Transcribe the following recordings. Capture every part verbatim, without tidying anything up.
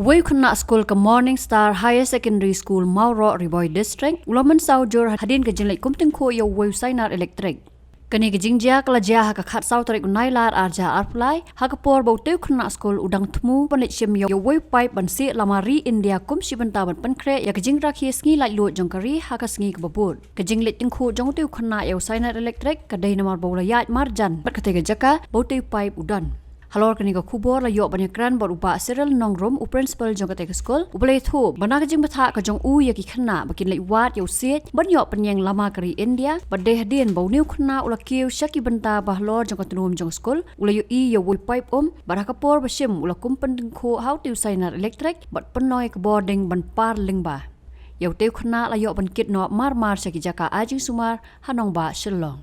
Uwei u khynnah skul ka Morning Star Higher Secondary School, Mawroh, Ri Bhoi District, u la mynsaw jur hadien ka jingleit kum tyngkhuh ïa uwei u sainar elektrik. Kane ka jingjia ka la jia ha ka khatsaw tarik u Nailar arhajar arphew lai, ha ka por ba utei u khynnah skul u dang thmu ban leit shim ïa uwei u paip ban sieh lama ri India kum shi bynta ban pynkhreh ïa ka jingrakhe sngi laitluid jong ka ri ha ka sngi kaba bud. Ka jingleit tyngkhuh jong utei u khynnah ïa u sainar elektrik ka dei namar ba u la ïaid marjan bad katei ka jaka ba utei u paip u don. Halor kane ka khubor la ïoh ban ïakren bad u Bah Cyril Nongrum, u principal jong katei ka skul, uba la ïathuh ba na ka jingbthah ka jong u ïa ki khynnah ba kin leit wad ïa u siej ban ïoh pynïeng lama ka ri India, bad dei hadien ba une u khynnah u la kiew sha ki bynta ba halor jong ka tnum jong ka skul, u la ïohi ïa uwei u paip um, bad ha ka por ba shim u la kum pyntyngkhuh ha utei u sainar elektrik bad pynlong ïa ka bording ban par lyngba. Ïa utei u khynnah la ïoh ban kit noh marmar sha ki jaka ai jingsumar ha nongbah Shillong.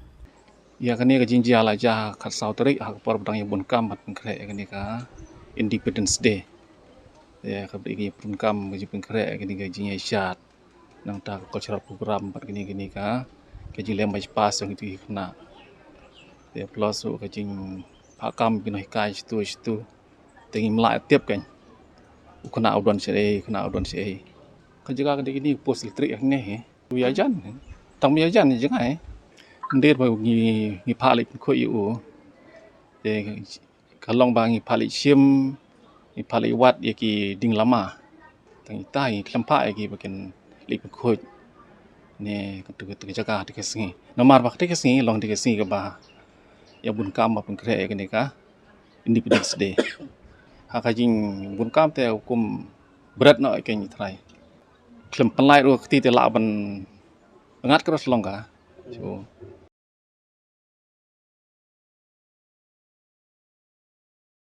Ïa kane ka jingjia la jia ha ka khatsaw tarik ha ka por ba dang ïa bun kam ban pynkhreh ïa kane ka Independence Day. Ïa ka bri ki bun kam ka jingpynkhreh ïa kane ka jingïaishad. Nangta ka cultural program bad kane kane ka, ka jingleh march past jong ki khynnah. Ïa plus ruh ka jingpynpaw kam ki nonghikai shitu shitu. Te ngim lah tip kan. U khynnah u don shaei, u khynnah u don shaei. Ka jaka ka dei kane post elektrik hangne hi. U ïajan. Tang u ïajan jngai. Ym dei ba ngi, ngi phah leit pynkhuid ïa u. Te ka long ba ngi phah leit shim, ngi phah leit wad ïa ki ding lama. Tang ita ngi khlem phah ïa ki ba kin leit pynkhuid. Ne katu katu ka jaka katu ka sngi. Namar ba katu ka sngi long katu ka sngi kaba ïa bun kam ba pynkhreh ïa kane ka Independence Day. Ha ka jingbun kam te u kum bret noh ïa ka ngi trai. Khlem pynlait ruh kti te lah ban ngat cross long ka. So,